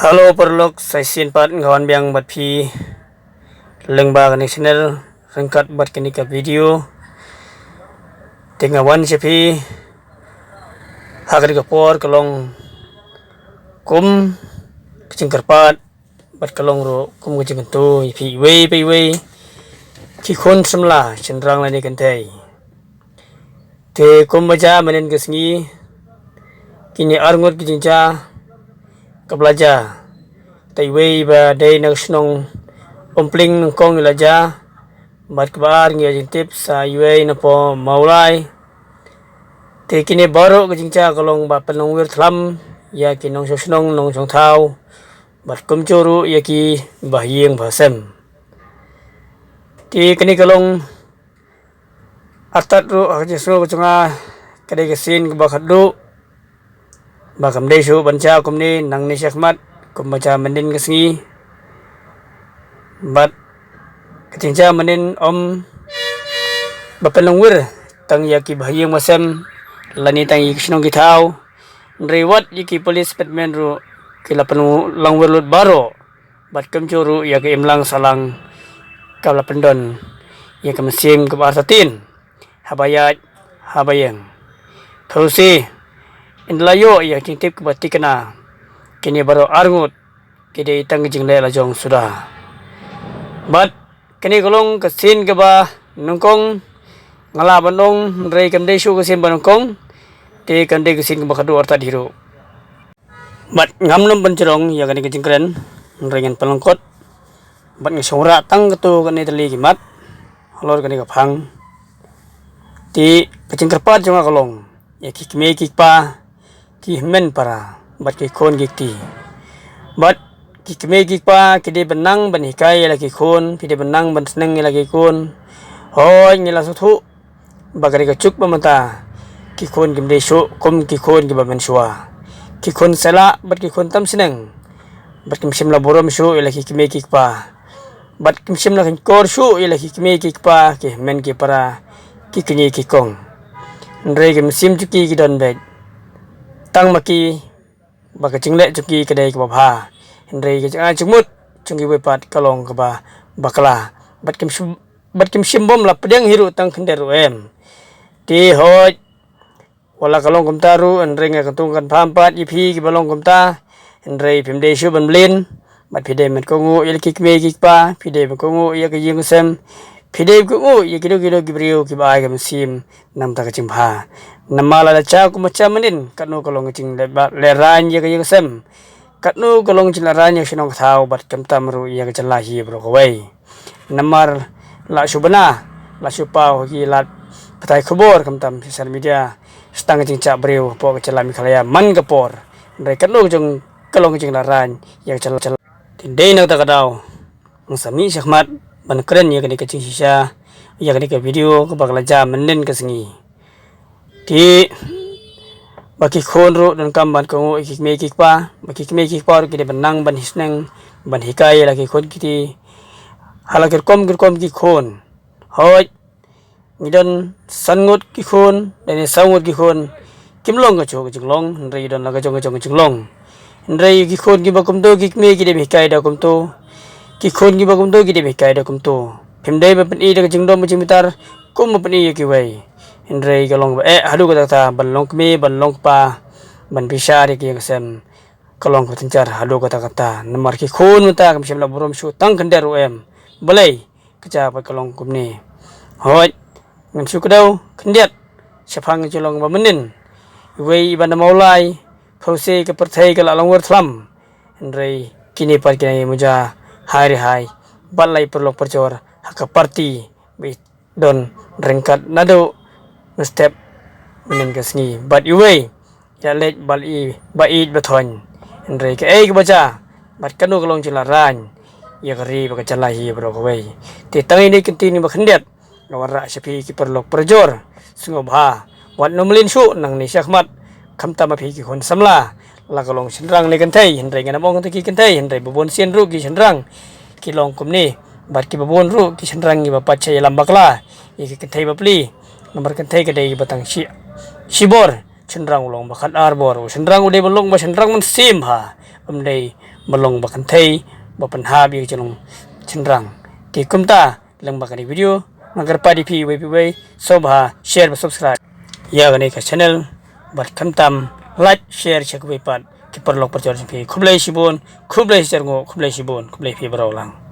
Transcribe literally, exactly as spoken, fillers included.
Hello paralok, sa shisien pat nga wan biang bad phi lyngba kane ka channel ryngkat bad kane ka video. Te nga wan sha phi ha kane ka por ka long kum ka jingkyrpad bad ka long ruh kum ka jingkyntu ïa phi iwei pa iwei ki khun samla shynrang lane kynthei. Te kumba jia mynnin ka sngi, kine arngut ki jingjia kaba la jia. Te iwei ba dei na ka shnong Umpling nyngkong ïa la jia, bad kaba ar ngi ïa jingtip sa iwei na po Mawlai. Te kine baroh ka jingjia ka long ba pynlong wir thlam ïa ki nongshong shnong nongshong thaw bad kumjuh ruh ïa ki bahaïing bahasem. Te kane ka long artat ruh ha ka jingsngew ka jong nga ka dei ka sien kaba khatduh ba kam dei shuh ban jia kumne nangne shakhmat kumba jia mynnin ka sngi. Bad ka jingjia mynnin ym ba pynlong wir tang ïa ki bahaïing bahasem lane tang ïa ki shnong ki thaw. Hynrei wat ïa ki police department ruh ki la pynlong wir lut baroh bad kumjuh ruh ïa ka imlang sahlang kaba la pyndon ïa ka mynsiem kaba artatien haba ïaid haba ïeng. Pyrshah in la ïoh ïa ka jingtip kaba thikna, kine baroh arngut ki dei tang ka jingleh la jong suda. Bad kane ka long ka sien kaba nyngkong, nga lah ban ong hynrei kam dei shuh ka sien ba nyngkong, te kam dei ka sien kaba khatduh artat hi ruh. Bad ngam nym pynjrong ïa kane ka jingkren, hynrei ngan pynlyngkot bad nga shong rah tang katto katne tylli ki mat halor kane ka phang. Te ka jingkyrpad jong nga ka long ïa ki kmie ki kpa, ki hynmen para bad ki khun ki kti. Bad ki kmie ki kpa ki dei ban nang ban hikai ïa la ki khun, ki dei ban nang ban sneng ïa la ki khun. Hooid, ngi la sngewthuh ba ka dei ka juk ba mynta ki khun kim dei shuh kum ki khun kiba mynshuwa. Ki khun sela bad ki khun tam sneng bad kim shym la burom shuh ïa la ki kmie ki kpa. Bad kim shym la kynkoh shuh ïa la ki kmie ki kpa, ki hynmen ki para, ki kñi ki kong. Hynrei ki mynsiem jong ki ki don beit tang ma ki, ba ka jingleh jong ki ka dei kaba bha. Hynrei ka jingai jingmut jong kiwei pat ka long kaba bakla. Bad kim shym, bad kim shym bym la pdiang hi ruh tang khyndiat ruh em. Te hooid, wat la ka long kumta ruh, hynrei nga kyntu kynpham pat ïa phi kiba long kumta. Hynrei phim dei shuh ban mlien bad phi dei ban kohnguh ïa la ki kmie ki kpa, phi dei ban kohnguh ïa ka ïing ka sem, phi dei ban kohnguh ïa kino kino ki briew kiba ai ka mynsiem namar ka jingbha. Namar lada jia kumba jia mynnin, katno ka long ka jingleh ba, lehraiñ ïa ka ïing ka sem, katno ka long jinglehraiñ ïa ka shnong ka thaw bad khamtam ruh ïa ka jylla hi baroh kawei. Namar la shu bna, la shu paw ha ki lad pathai khubor khamtam social media, sa tang ka jingjah briew hapoh ka jylla Meghalaya man ka por. Hynrei katno ka jong ka long ka jinglehraiñ ïa ka jylla. Te dei na kata ka daw, nga sa mih shakhmat ban kren ïa kane ka jingshisha, ïa kane ka video kaba ka la jia mynnin ka sngi. Te ba ki khun ruh donkam ban kohnguh ïa ki kmie ki kpa, ba ki kmie ki kpa ruh ki dei ban nang ban sneng ban hikai ïa la ki khun ki kti. Ha la ki rukom ki rukom ki khun. Hooid, ngi don san ngut ki khun lane saw ngut ki khun, kim long kajuh ka jinglong, hynrei don la ka jong ka jong ka jinglong. Hynrei ki khun kiba kumto ki kmie ki dei ban hikai da kumto, ki khun kiba kumto ki dei ban hikai da kumto. Phim dei ban pyni da ka jingdom ka jingbitar kum ban pyni ïa kiwei. Hynrei ka long ba eh haduh katta katta ban long kmie ban long kpa, ban bishar ïa ka ïing ka sem, ka long kaba tynjar haduh katta katta. Namar ki khun mynta kim shym la burom shuh tang khyndiat ruh em. Balei ka jia pat ka long kumne? Hooid, ngam shu kdew khyndiat shaphang ka jinglong ba mynnin. Iwei i ba na Mawlai, phewse ka pyrthei ka la long wir thlam. Hynrei kine pat ki nang ïa muja hai re hai bad la i paralok parajor ha ka party ba i don ryngkat naduh mynstep mynnin ka sngi. Bad iwei i la leit bad i ba ïeit ba thoiñ. Hynrei kaei kaba jia bad kano ka long jinglehraiñ ïa ka ri bad ka jylla hi baroh kawei. Te tang ine i kyntien ba khyndiat nga wanrah sha phi ki paralok parajor, sngewbha wat nym mlien shuh nangne shakhmat. Khamtam ma phi ki khun samla, la ka long shynrang ne kynthei, hynrei ngan ym ong tang ki kynthei, hynrei ba bun sien ruh ki shynrang ki long kumne. Bad kiba bun ruh ki shynrang kiba pat sha ïalam bakla ïa ki kynthei bapli. Namar kynthei ka dei ba tang shi, shibor, shynrang u long ba khatar bor. U shynrang u dei ban long ba shynrang mynsiem bha, um dei ba long ba kynthei ba pynhap ïa ka jinglong shynrang. Te kumta lyngba kane ka video nga kyrpad ïa phi wei phi wei, sngewbha share bad subscribe ïa kane ka channel bad khamtam like share sha kiwei pat ki paralok parajor jong phi. Khublei shibun, khublei shibun, khublei shibun, khublei phi baroh lang.